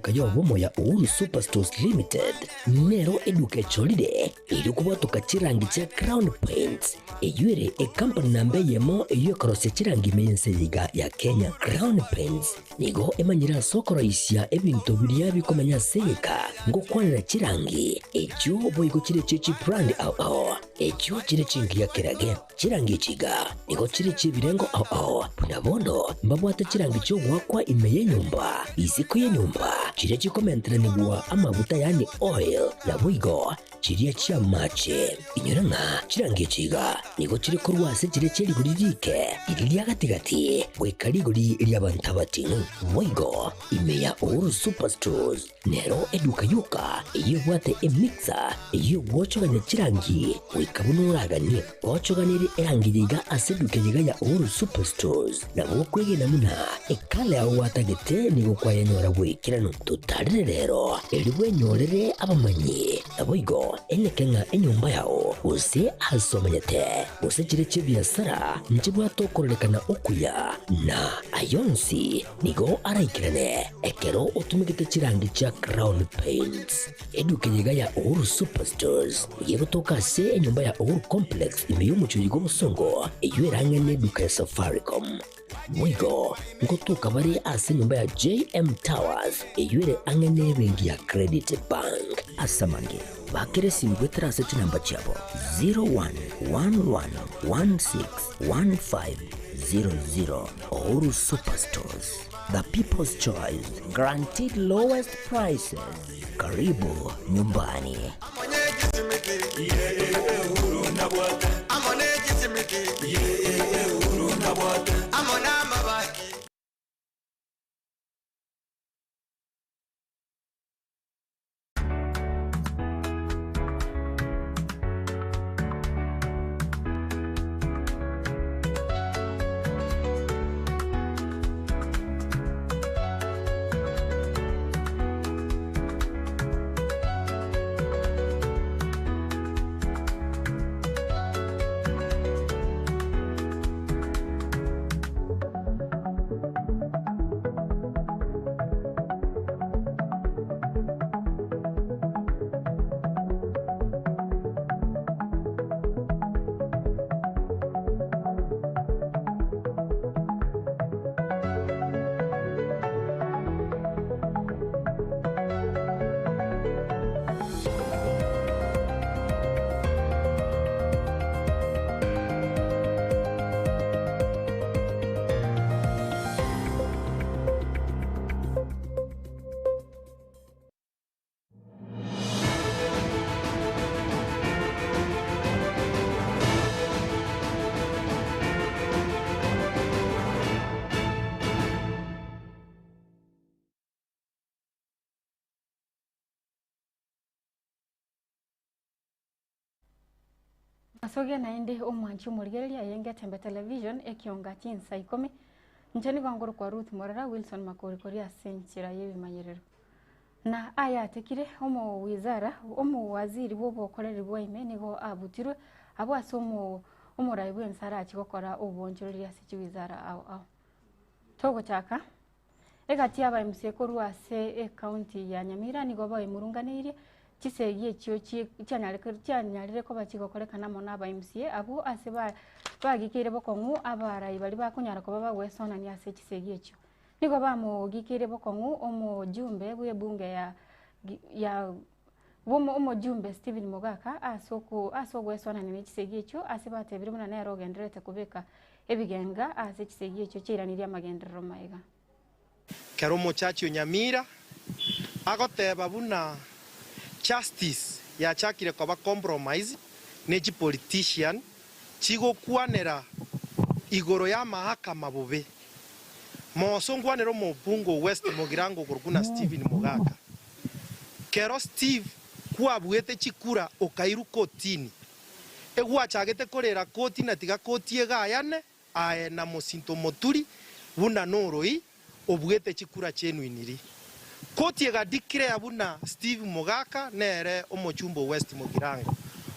eduka y'obomo ya Uhuru Superstores Limited nero eduka echorire erio kobwatoka chirangi chia Crown Paints, eyio ere ekampani namba eyemo eyio ekorosia chirangi ime y'ense eye iga ya Kenya. Crown Paints nigo emanyire ase okoroisia ebinto biria bikomenya ase egeka ngokwanera chirangi echio boigo chire chie chibrand ao ao echio chire chingiya kerage. Chirangi echi iga nigo chire chi'ebirengo ao ao, buna bono mbabwate chirangi chi'ogoakwa ime y'enyomba, isiko y'enyomba, chiria chikomenteranigwa amaguta yaani oil, naboigo chiria chi'amache. Inyora ng'a chirangi echi iga nigo chire korwa ase chiria chie rigori riike, riria ria gati-gati, goika rigori ri'abanto abating'u. Boigo ime ya Uhuru Superstores Nero eduka yoka eyio ebwate emixer eyio egwochogania chirangi goika buna oraganie. Ochoganirie erangi eye iga ase eduka eye iga ya Uhuru Superstores, nabo okwegena buna ekala yao gwatagete nigo kwayenyora goikeranu. Totarire rero erio bwenyorere abamanyi, naboigo eneke ng'a enyomba yao gose ase omanyete gose chire chi'ebiasara nchibwate okororekana okuya na ayonsi Nigo araikerane ekero otumegete chirangi chia Crown Paints. Eduka eye iga ya Uhuru Superstores nigo egotoka ase enyomba ya Uhuru Complex ime y'omochie oyiga obosongo eyio erang'e neduka ya Safaricom. Boigo ngotoka bare ase enyomba ya JM Towers eyio ere ang'e nebenki ya Credit Bank. Ase amange, bakera esimi goetera ase chinamba chiabo 0111161500. Uhuru Superstores, the people's choice, guaranteed lowest prices. Karibu nyumbani. Asoge naende omwanchi omorigereria aye Ngetembe Television ekionga chinsa ikomi. Inche nigo ngorokwa Ruth Morera Wilson Makori koria ase enchera y'ebimanyerero. Na aya atekire omowizara omowaziri bw'obokoreri bwa ime nigo abutirwe abwo ase omo omorai bw'ense arachi gokora oboonchoreria ase chiwizara ao ao. Togochaka Egati y'aba MCA korwa ase ecounty ya Nyamira nigo baemurunganeirie chisegi echio chianyarire koba chigokorekana amo na aba MCA abwo ase bagikeire bokong'u abarai baria bakonyara koba bagwesonania ase chisegi echio. Nigo bamogikeire bokong'u omojumbe bw'ebunge ya omojumbe Stephen Mogaka ase ogwesonania ne chisegi echio ase batebire buna nere ogendererete kobeka ebigenga ase chisegi echio chiairanirie amagenderero maega. Kera omochachi o Nyamira agoteba buna justice yachakire koba compromised ne chipolitician chigokwanera igoro y'amahakama bobe. Moso nkwanere omobunge o West Mugirango okorokwa na Stephen Mogaka. Kero Steve kwabuete chikura okairwa kotini, egwachagete korera koti na tiga koti egayane aye na mosinto moturi buna noroi obuete chikura chi'enuiniri. Koti egadeclare buna Steve Mogaka nere omochumba o West Mugirango.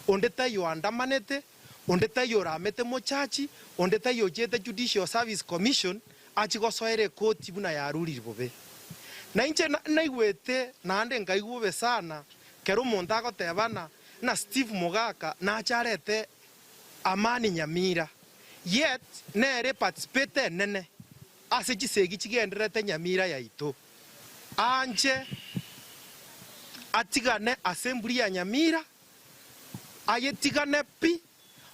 Onde taiyo oandamanete, onde taiyo oramete mochachi, onde taiyo ochiete Judicial Service Commission achi gosoera ekoti buna yaruriri bobe. Na inche naigwete naende nkaigwa bobe sana kera omonto agotebana ng'a Steve Mogaka nache arete amani Nyamira, yet nere eparticipate enene ase chisegi chigendererete Nyamira yaito. Anche atigane assembly ya Nyamira, ayetigane pi,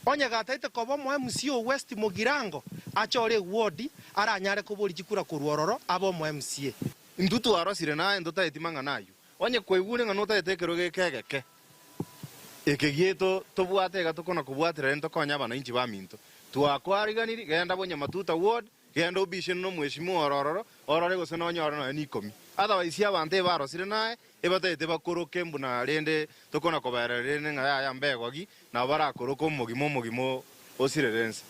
onye gataete koba omo MCA o West Mugirango, achore eward aranyare koboria chikura korwa ororo abe omo MCA. Intwe twarosire naye ntotaeti mang'ana ayio. Onye kwaigure ng'a notaete ekerogo eke egeke, eke giaito tobwate iga tokona kobwatera rende tokonye abanainchi baminto. Twakoariganirie, genda bonye Matuta Ward, genda obishane nomweshimiwa ore ororo, orore gose nonyore nonya nikomi. Otherwise abanto ebarosire naye, ebataete bakoroke mbuna rende tokona kobaerera rende ng'a yaya mbegogi, nabo barakoroke omogima omogima osirere ense.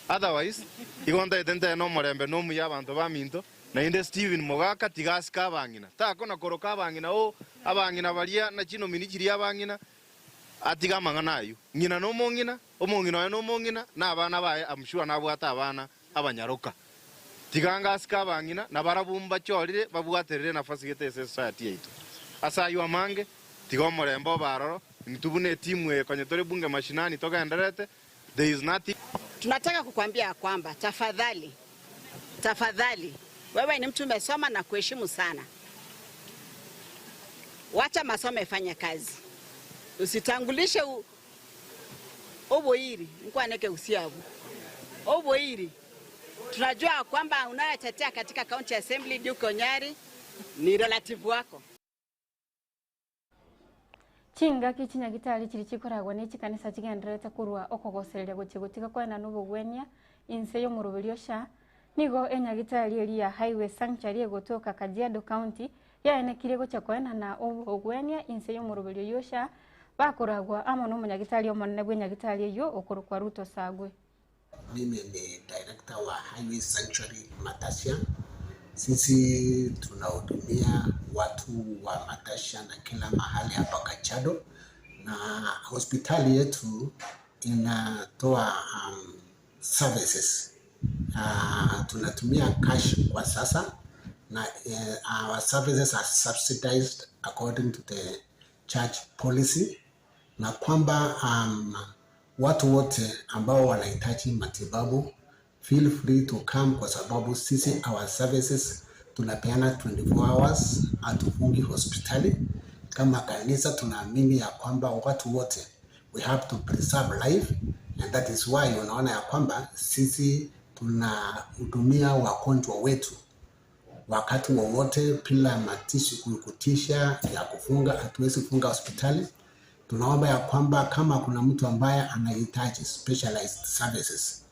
Otherwise, igo ntaete ntae nomorembe nomuya abanto baminto, Naende Stephen mogaka tiga asike abang'ina, takona koroka abang'ina oo, abang'ina baria na chinomini chiria abang'ina, atige amang'ana ayio. Ng'ina nomong'ina, omong'ina oye nomong'ina, na abana baye am sure nabwate abana abanyaroka. Tiga anga asike abang'ina, na barabwo mbachorire babwaterere enafasi gete ase esociety yaito. Ase ayio amange, tiga omorembe obe aroro, intwe buna etimu eye konya tore bunge mashinani togendererete, there is nothing. Tunataka kukwambia ya kwamba tafadhali Tafadhali, wewe ni mtu umesoma na kuheshimu sana, wacha masomo ifanye kazi, usitangulishe ubuiri nkwaneke usiabu ubuiri. Tunajua kwamba unayetetea katika county assembly Duke Onyari ni relative wako. Chingaki chinyagitari chiria chikoragwa ne chikanisa chigendererete korwa okogosereria gochia gotiga koenana obogwenia inse y'omoroberio SHA, nigo enyagitari eria ya Highway Sanctuary egotoka Kajiado County yaenekirie gochia koenana obogwenia inse y'omoroberio oyio SHA bakoragwa amo nomonyagitari omonene bw'enyagitari eyio okorokwa Ruto Sagwe. Mimi ni director wa Highway Sanctuary Matasia. Sisi tunahudumia watu wa Matasia na kila mahali hapa Kajiado, na hospitali yetu inatoa um, services uh, tunatumia cash kwa sasa na uh, our services are subsidized according to the church policy na kwamba um, watu wote ambao wanahitaji matibabu feel free to come, kwa sababu sisi our services tunapeana 24 hours, hatufungi hospitali. Kama kanisa tunaamini ya kwamba watu wote we have to preserve life and that is why unaona ya kwamba sisi tunahudumia wagonjwa wetu wakati wowote bila matisho kutisha ya kufunga. Hatuwezi funga hospitali. Tunaomba ya kwamba kama kuna mtu ambaye anahitaji specialized services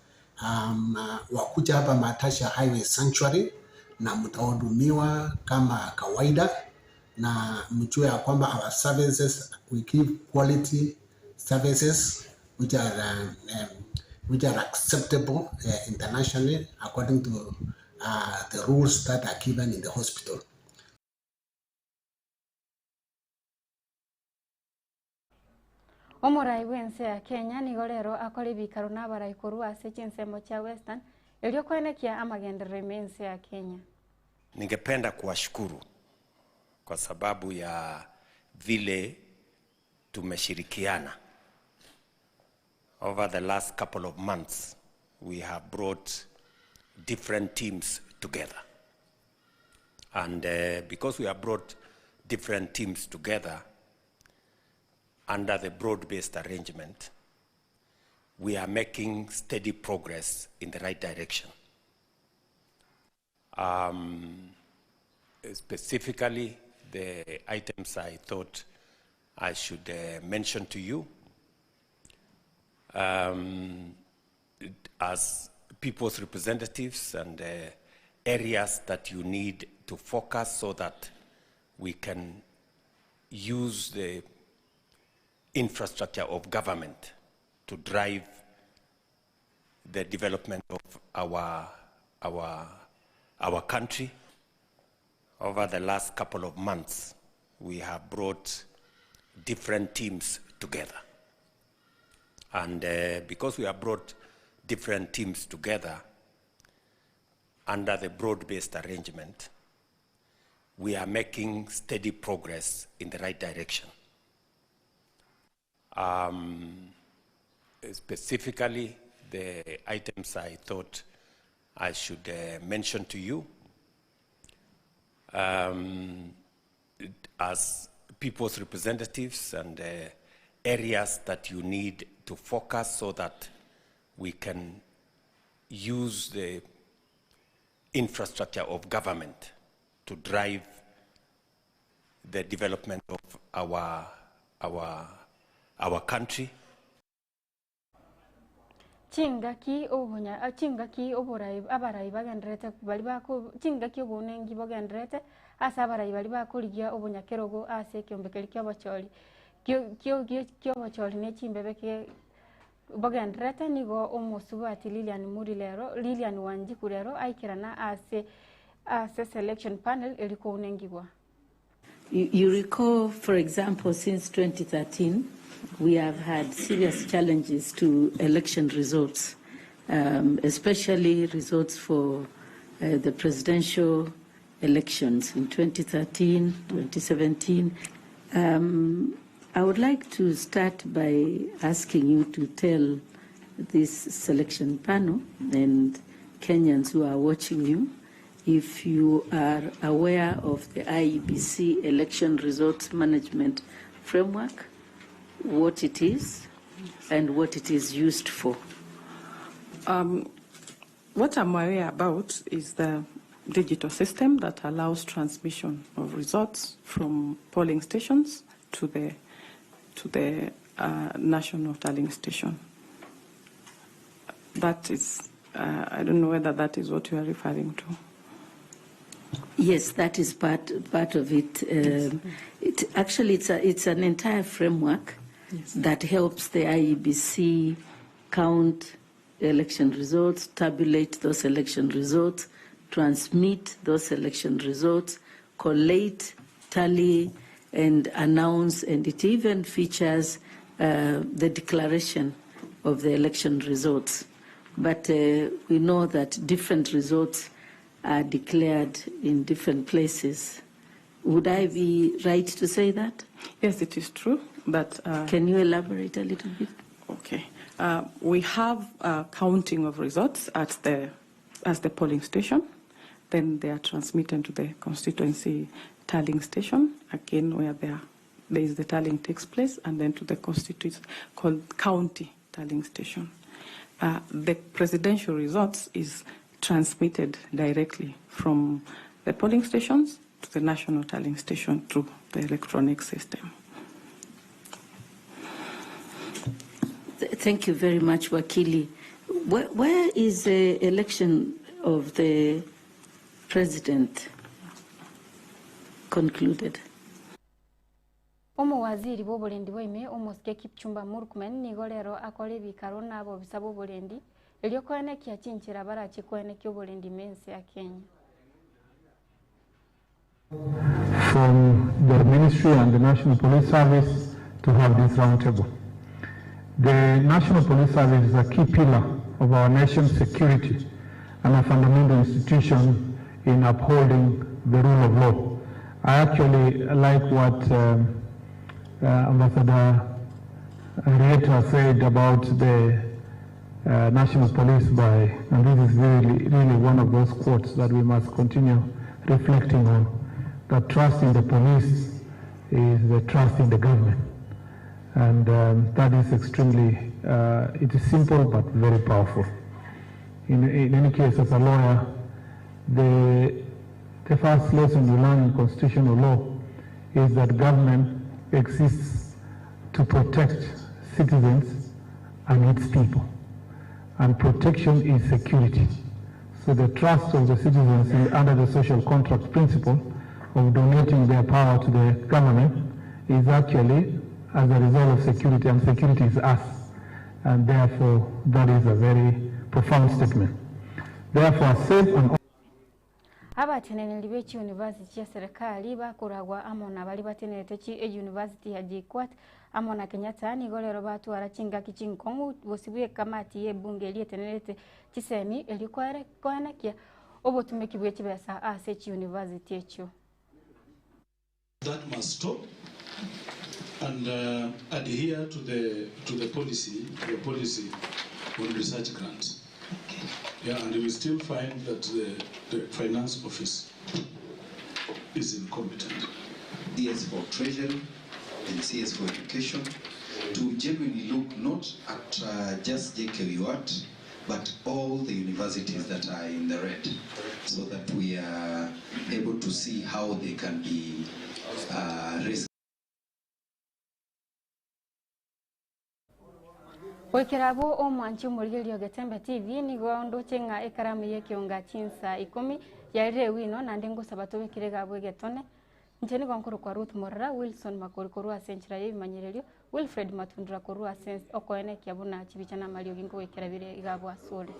um, wakuja hapa Matasha Highway Sanctuary na mtahudumiwa kama kawaida, na mjue ya kwamba our services we give quality services which are, um, um, which are acceptable uh, internationally according to uh, the rules that are given in the hospital. Omorai bw'ense ya Kenya nigo rero akora ebikaro n'abarai korwa ase chinsemo chia Western erio koenekia amagenderero ime y'ense ya Kenya. Ningependa kuwashukuru kwa sababu ya vile tumeshirikiana. Over the last couple of months, we have brought different teams together. And uh, because we have brought different teams together under the broad-based arrangement, we are making steady progress in the right direction. Um, specifically, the items I thought I should uh, mention to you um, as people's representatives and uh, areas that you need to focus so that we can use the infrastructure of government to drive the development of our, our, our country. Over the last couple of months, we have brought different teams together. And uh, because we have brought different teams together under the broad-based arrangement, We are making steady progress in the right direction. Um, specifically, the items I thought I should uh, mention to you um, as people's representatives and uh, areas that you need to focus so that we can use the infrastructure of government to drive the development of our, our, our country. Chingaki obonya chingaki oborai abarai bagendererete baria bako chingaki obounenki bogendererete ase abarai baria bakorigia obonyakerogo ase ekeombe keria kia obochori kio kio kia obochori na echimbebe ke bogendererete nigo omosubati Lilian Muri rero Lilian Wanjiku rero aikerana ase ase selection panel eria kounenkigwa. You, you recall, for example, since 2013, we have had serious challenges to election results, um, especially results for uh, the presidential elections in 2013, 2017. Um, I would like to start by asking you to tell this selection panel and Kenyans who are watching you if you are aware of the IEBC election results management framework, what it is, and what it is used for. Um, what I'm aware about is the digital system that allows transmission of results from polling stations to the to the uh, national tallying station. That is, uh, I don't know whether that is what you are referring to. Yes, that is part part of it. Um, it actually, it's a, it's an entire framework yes. that helps the IEBC count election results, tabulate those election results, transmit those election results, collate, tally, and announce, and it even features uh, the declaration of the election results. But uh, we know that different results are declared in different places. Would I be right to say that? Yes, it is true. But uh, can you elaborate a little bit? Okay. Uh, we have uh, counting of results at the as the polling station. Then they are transmitted to the constituency tallying station, again where there, there is the tallying takes place, and then to the constituency called county tallying station. Uh, the presidential results is transmitted directly from the polling stations to the national tallying station through the electronic system. Thank you very much, Wakili. Where, where is the election of the president concluded? Omowaziri bw'oborendi bwa ime omosike Kipchumba Murkomen nigo rero akora ebikaro na abobisa bw'oborendi erio koenekia chinchera barachi koenekia oborendi ime ense ya Kenya. From the Ministry and the National Police Service to have this roundtable. The National Police Service is a key pillar of our nation's security and a fundamental institution in upholding the rule of law. I actually like what um, uh, Ambassador Rieta said about the uh, National Police by, and this is really, really one of those quotes that we must continue reflecting on, that trust in the police is the trust in the government. And um, that is extremely, uh, it is simple but very powerful. In, in any case, as a lawyer, the, the first lesson you learn in constitutional law is that government exists to protect citizens and its people. And protection is security. So the trust of the citizens in, under the social contract principle of donating their power to the government is actually as a result of security, and security is us. And therefore, that is a very profound statement. Therefore, safe and Abateneneri be chiuniversity chia serikali bakoragwa amo na baria batenerete chi eyunivasiti ya JKUAT amo na Kenyatta nigo rero batwara chingaki chinkong'u gose bwa ekamati ya ebunge eria etenerete chisemi erio koenekia obotumeki bwa chibesa ase chiuniversity echio. That must stop and adhere to the to the policy your policy on research grants. Yeah, and we still find that the, the finance office is incompetent. CS for Treasury and CS for Education to genuinely look not at just JKUAT, but all the universities that are in the red, so that we are able to see how they can be rescued. Goikera abwo omwanchi omorigereria o Getembe TV nigo ndoche ng'a ekaramu y'ekionga chinsa ikomi yarire ewino naende ngosaba tobekere iga abwo egetone. Inche nigo nkorokwa Ruth Morara, Wilson Makori korwa ase enchera y'ebimanyererio, Wilfred Matundura korwa ase okoenekia buna chibicha na amariogi nkogoikera bire iga abwo asore.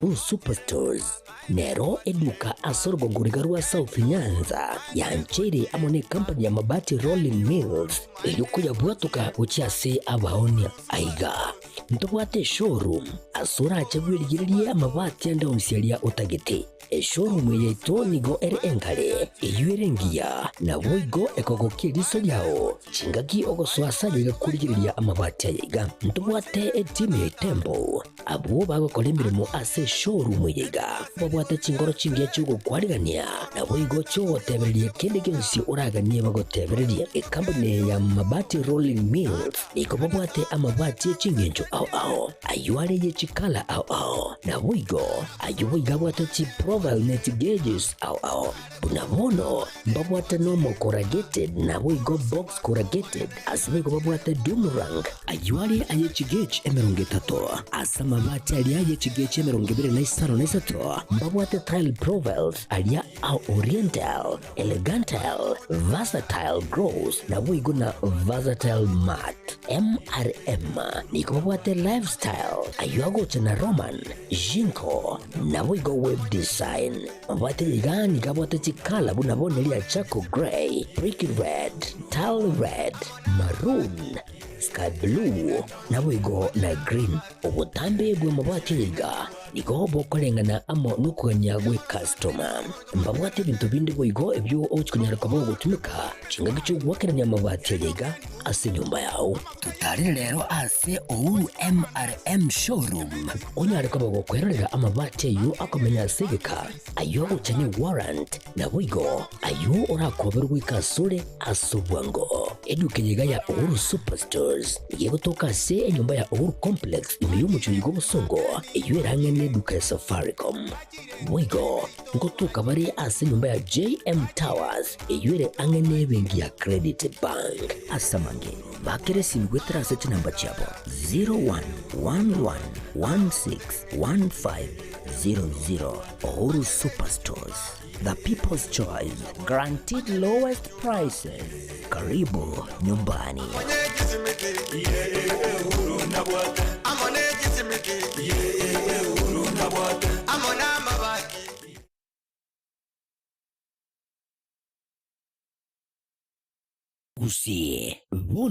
Blue Superstores nero eduka ase orogongo riga rwa South Nyanza yancheire amo ne company ya Mabati Rolling Mills erio koyabwatoka gochia ase abaonia. Aiga ntobwate eshowroom ase orache bwerigererie amabati ande onsi aria otagete. Eshowroom eye yaito nigo ere engare, eyio ere engiya, naboigo ekogokia eriso riao chingaki ogosoa ase aye iga korigereria amabati aya iga. Ntobwate etimu ya Itembo Abwo bagokora emeremo ase eshowroom eye iga babwate chinkoro chingiya chi'ogokwarigania, naboigo chi'ogotebereria kende gionsi oraganie bagotebererie. Ekampuni eye ya Mabati Rolling Mills nigo babwate amabati e chingencho ao ao, ayio are ye chikala ao ao, naboigo ayio boigo abwate chiprofile ne chigeges ao ao. Buna bono mbabwate nomo corrugated naboigo box corrugated, ase boigo babwate doom rank, ayio are aye chigauge 30, ase amabati aria aye chigauge 23, mbabwate tile profiles aria a oriental, elegantal, versatile gross naboigo na versatile matte. MRM nigo babwate lifestyle, ayio agocha na Roman, Jinko, naboigo web design. Mabwate iga nigo abwate chikala buna bono ria charcoal grey, brick red, tile red, maroon, sky blue, naboigo na green. Obotambe bw'amabati aya iga nigo bokoreng'ana amo nokogania gw'ecustoma. Mbabwate ebinto binde boigo ebio ogochia konyara koba ogotumeka chingaki chi'ogoakerania amabati aya iga ase enyomba yao. Totarire rero ase Uhuru MRM Showroom onyare koba gokwerorera amabati ayio akomenya ase egeka, ayio agocha ne warrant, naboigo ayio orakoberwe goika asore ase obwango. Eduka eye iga ya Uhuru Superstores nigo egotoka ase enyomba ya Uhuru Complex ime y'omochie oyo bw'obosongo, eyio ere ang'e neduka ya Safaricom. Boigo ngotoka bare ase enyomba ya JM Towers eyio ere ang'e nebenki ya Credit Bank. Ase amange, bakere esimi goetera ase chinamba chiabo 0111161500. Uhuru Superstores, the people's choice, guaranteed lowest prices. Karibu nyumbani. Gusii bono.